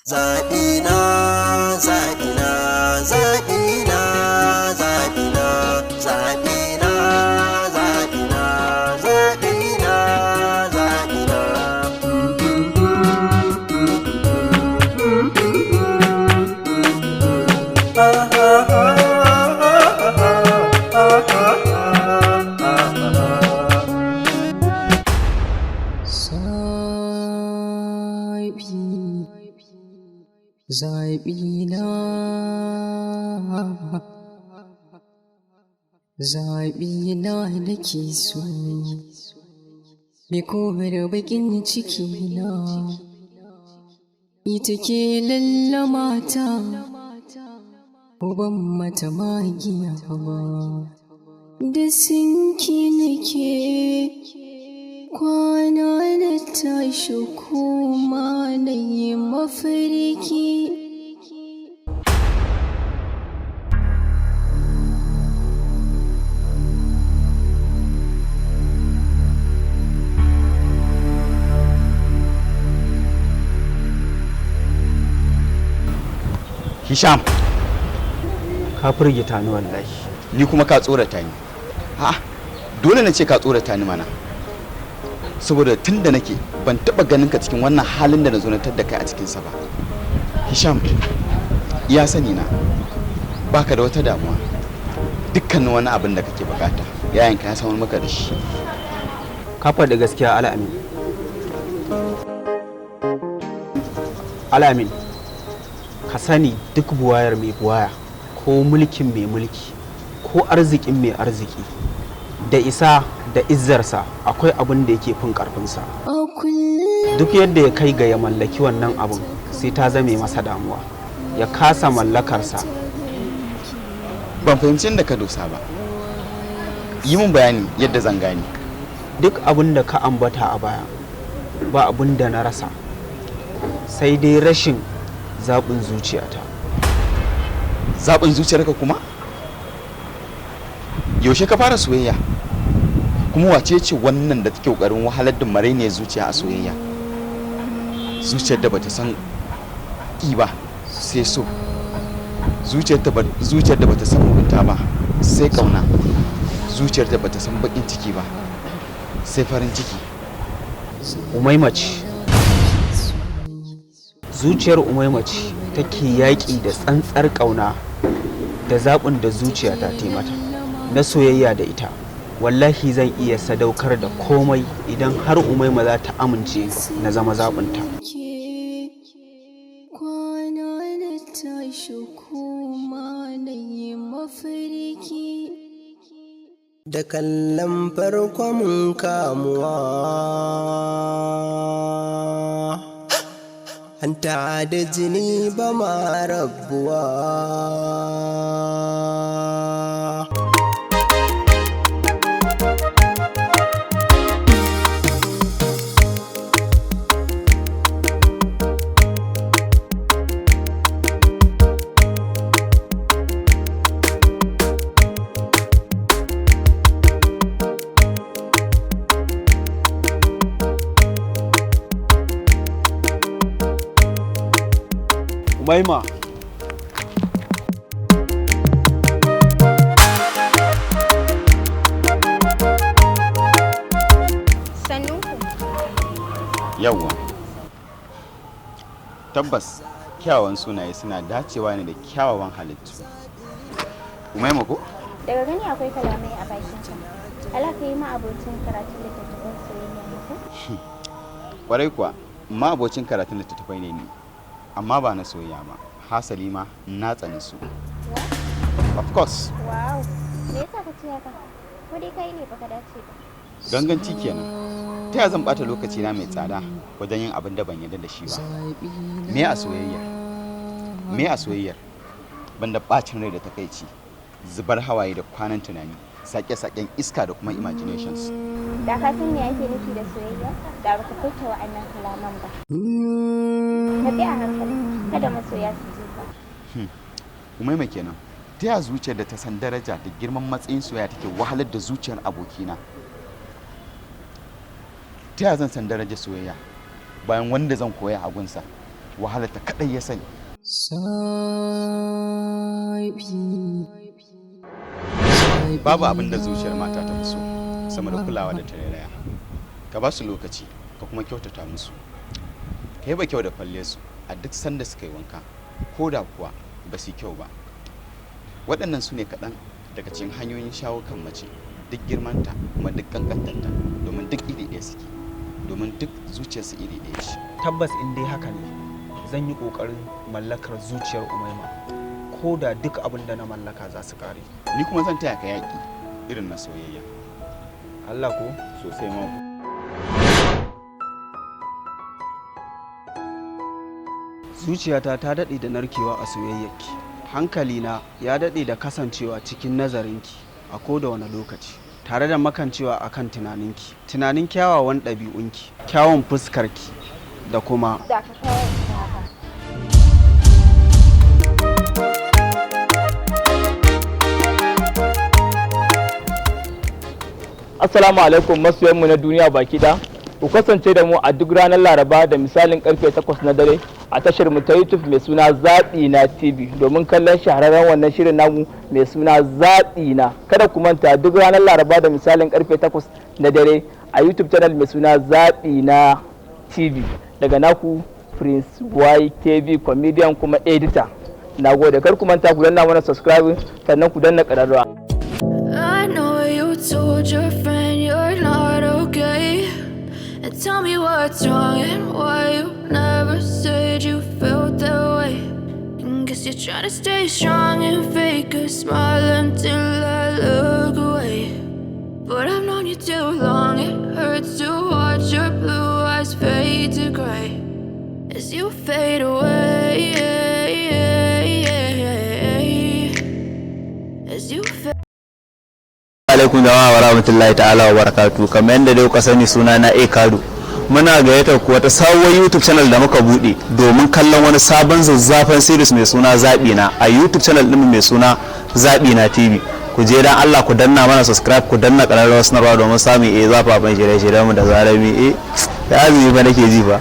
Zaɓina, zaɓina, zaɓina, zaɓina, zaɓina, zaɓina, zaɓina, zaɓina. Zaɓi, zaɓi na, zaɓi na nake so, me kore baƙin ciki na, ita ke lallamata, uban mata magiya ba, da sinki nake. Kwana na tashi kuma na yi mafarki. Hisham, Ka firgita ni wallahi. Ni kuma ka tsorata ni. Ha, dole na ce ka tsorata ni mana. Saboda tun da nake ban taɓa ganin ka cikin wannan halin da na zo na tadda kai a cikinsa ba. Hisham, ya sani na baka da wata damuwa. Dukkanin wani abin da kake bukata, yayanka ya samar maka da shi. Ka faɗi gaskiya, Al'amin. Al'amin, ka sani duk buwayar mai buwaya ko mulkin mai mulki ko arzikin mai arziki da isa da izzarsa, akwai abin da yake fin ƙarfinsa. A kullum Duk yadda ya kai ga ya mallaki wannan abin, sai ta zame masa damuwa ya kasa mallakarsa. Ban fahimci inda ka dosa ba. Yi min bayani yadda zan gane. Duk abin da ka ambata a baya, ba abin da na rasa, sai dai rashin zaɓin zuciyata. Zaɓin zuciyarka kuma? Yaushe ka fara soyayya? Kuma wace ce wannan da take ƙoƙarin wahalar da marainiyar zuciya a soyayya? Zuciyar da bata san ƙi ba sai so. Zuciyar da bata san mugunta ba sai ƙauna. Zuciyar da bata san baƙin ciki ba sai farin ciki. Umaima ce. Zuciyar Umaima ce take yaƙi da tsantsar ƙauna da zaɓin da zuciyata ta yi mata na soyayya da ita. Wallahi zan iya sadaukar da komai idan har Umaima za ta amince na zama zaɓinta. ke kwana na tashi kuma na yi mafarki. Da kallon farko mun kamuwa, hanta da jini ba ma rabuwa. Umaima. Sannunku. Yawwa. Tabbas kyawawan sunaye suna dacewa ne da kyawawan halittu. Umaima ko? Daga gani akwai kalamai a bakinka. Ala ka yi ma abocin karatun littattafan soyayya ne ko? Kwarai kuwa, ma abocin karatun littattafai ne ni, amma ba na soyayya ba. Hasali ma na tsani su. Of course. Wow. Me yasa ka ce haka? Ko dai kai ne baka dace ba? Ganganci kenan. Ta ya zan bata lokaci na mai tsada wajen yin abin da ban yarda da shi ba? Me a soyayya? Me a soyayyar? Banda bacin rai da takaici, zubar hawaye da kwanan tunani, sake-saken iska da kuma imaginations. Da ka san me ake nufi da soyayya, da baka furta wa'annan kalaman ba. Ka bi a hankali, kada masoya su ji ka. Umaima kenan. Ta ya zuciyar da ta san daraja da girman matsayin soyayya take wahalar da zuciyar abokina? Ta ya zan san darajar soyayya bayan wanda zan koya a gunsa Wahalar ta kaɗai ya sani. Sabi. Babu abin da zuciyar mata ta fi so sama da kulawa da tarairaya. Ka ba su lokaci, ka kuma kyautata musu. Ka yaba kyau da falle su a duk sanda suka yi wanka, ko da kuwa ba su yi kyau ba. Waɗannan su ne kaɗan daga cikin hanyoyin shawo kan mace, duk girmanta kuma duk ƙanƙantarta, domin duk iri ɗaya suke, domin duk zuciyarsu iri ɗaya ce. Tabbas, in dai haka ne, zan yi ƙoƙarin mallakar zuciyar Umaima ko da duk abin da na mallaka za su ƙare. Ni kuma zan taya ka yaƙi irin na soyayya. Allah ko? Sosai ma. Zuciyata ta daɗe da narkewa a soyayyarki. Hankalina ya daɗe da kasancewa cikin nazarinki a koda wani lokaci, tare da makancewa akan tunaninki, tunanin kyawawan ɗabi'unki, kyawun fuskarki da kuma Da ka kawai haka. Assalamu alaikum masoyanmu na duniya baki ɗaya. Ku kasance da mu a duk ranar Laraba da misalin karfe 8 na dare a tashar mu ta YouTube mai suna Zaɓi Na TV domin kallon shahararren wannan shirin namu mai suna Zaɓi Na. Kada ku manta, duk ranar Laraba da misalin karfe 8 na dare a YouTube channel mai suna Zaɓi Na TV. Daga naku Prince YKB, comedian kuma editor. Na gode, kar ku manta ku danna mana subscribe, sannan ku danna ƙararrawa. I know you told your friend you're not okay. And tell me what's wrong and why you never said you felt that way. And guess you're trying to stay strong and fake a smile until I look away. But I've known you too long, it hurts to watch your blue eyes fade to gray as you fade away. As you fade. Alaikum jama'a wa rahmatullahi ta'ala wa barakatu. Kamar yadda dai kuka sani, suna na A Kado. Muna gayyatar ku wata sabuwar YouTube channel da muka bude domin kallon wani sabon zazzafan series mai suna Zaɓi Na a YouTube channel ɗin mai suna Zaɓi Na TV. Ku je dan Allah ku danna mana subscribe, ku danna ƙararrawar sanarwa domin samun zafafan shirye-shiryen mu da zarar mu da azumi fa nake ji fa.